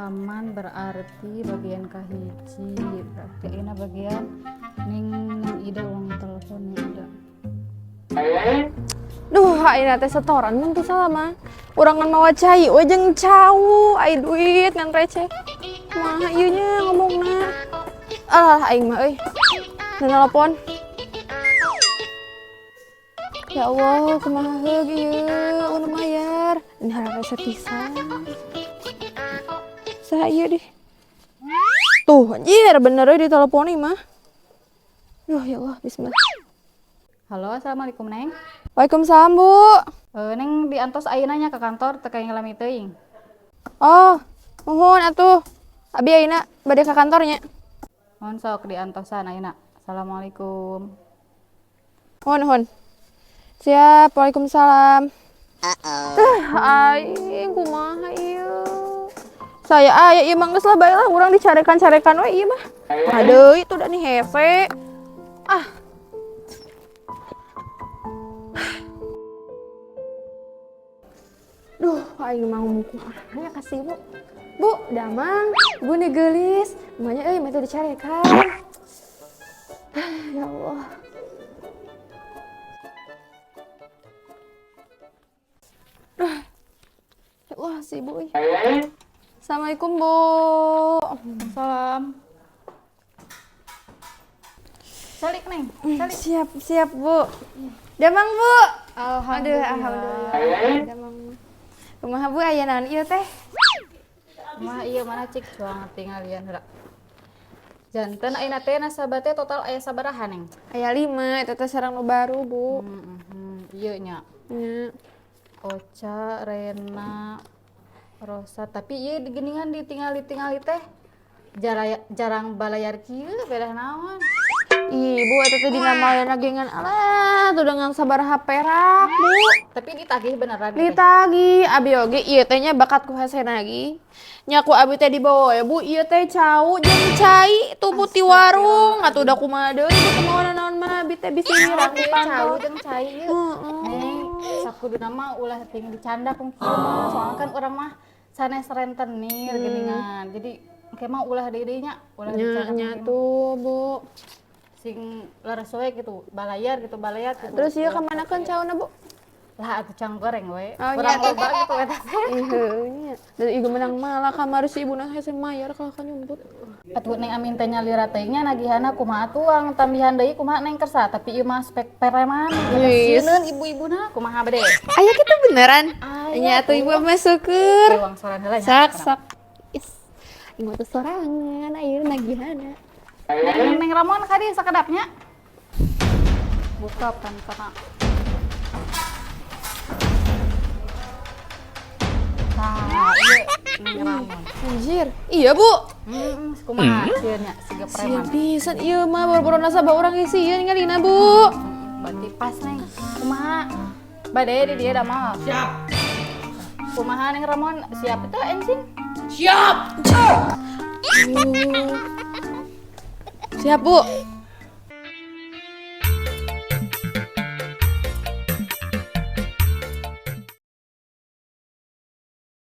Aman berarti bagian kahiji, berarti ini bagian ning ning Ida uang telepon ning Ida. Duh, ayeuna teh setoran mun teu salah mah. Urang ngan mawa cai we jeung cau, ai duit ngan receh. Kumaha ieu nya ngomongna? Alah, aing mah euy. Nu nelpon. Ya Allah, kumaha heug ieu nu mayar. Ini hararese pisan. Saha ieu deh? Tuh, anjir bener euy ditelepon mah. Duh, ya Allah, bismillah. Halo, assalamualaikum, Neng. Waalaikumsalam, Bu. Neng diantos ayeuna nya ke kantor teu kayak ngalami teuing. Oh, muhun atuh. Abi ayeuna bade ka kantornya. Mohon sok diantosan ayeuna. Assalamualaikum. Muhun, muhun. Siap, waalaikumsalam. Aing kumaha ieu? Saya aya ieu mah geus lah bae lah urang dicarekan-carekan we ieu mah. Aduh, itu udah nih hese. Ah. Duh, aing mau kumaha ya kasih Bu. Bu, damang, Bu nih geulis. Emaknya euy mah teh dicarekan. Ya Allah. Ya Allah si Ibu. Assalamualaikum, Bu. Salam. Salik, Neng. Salik. Siap, siap, Bu. Damang, Bu. Alhamdulillah. Aduh, alhamdulillah. Damang. Kumaha, Bu, aya naon ieu teh? Mah iya mana cik cuang tinggalian heula. Janten ayeuna teh nasabah teh total aya sabaraha, Neng? Aya 5, eta teh sareng nu baru, Bu. Ieu nya. Nya. Ocha, Rena, Rosa, tapi ieu digeningan ditingali-tingali teh jarang balayar kieu beda naon. Ih, Bu, eta teh dina mayana ge ngan alah, tuh dengan sabaraha perak, Bu. Tapi ditagih beneran gitu. Ditagih, abi oge ieu teh nya bakat ku hesena ge. Nya ku abi teh dibawa ya, Bu, ieu teh cau jeung cai tuh Bu ti warung. Atuh udah kumaha deui Bu teu mawa naon mah abi teh bisi mirang di Cau pantau. jeung cai ieu. Heeh. Neng, sakuduna mah ulah ting dicanda kung kieu mah. Soalnya kan urang mah sanes rentenir geuningan. Jadi engke mah ulah deui nya, ulah Nya dicanda nya kung kieu mah. tuh, Bu. Sing leres we gitu, balayar gitu, balayar gitu. Terus ieu ka mana kan cauna, Bu? Lah atuh cang goreng we. Oh, Kurang nya. loba gitu eta teh. Ih, nya. Dan ieu menang malah kamari si ibuna hese mayar kalah ka nyumput. Atuh Neng Amin teh nyalira teh nya nagihanna kumaha tuang tambihan deui kumaha Neng kersa tapi ieu mah spek pereman. Wis. Sieun ibu-ibuna kumaha bade? Aya kitu beneran? Aya Nya atuh ibu mah syukur. Uang soran heula nya. Sak sak. Is. Ibu tuh sorangan ayeuna nagihana. Neng, Neng Ramon kadi sakedapnya. Buka pantana. Tah, ieu Neng Ramon. Anjir. Iya, Bu. Kumaha sieun nya siga Sieun preman. pisan ieu mah boro-boro nasabah urang ge sieun ngalina, Bu. Berarti pas, Neng. Kumaha? Bade di dia damel. Siap. Kumaha Neng Ramon siap itu enjing? Siap. Siap, Bu.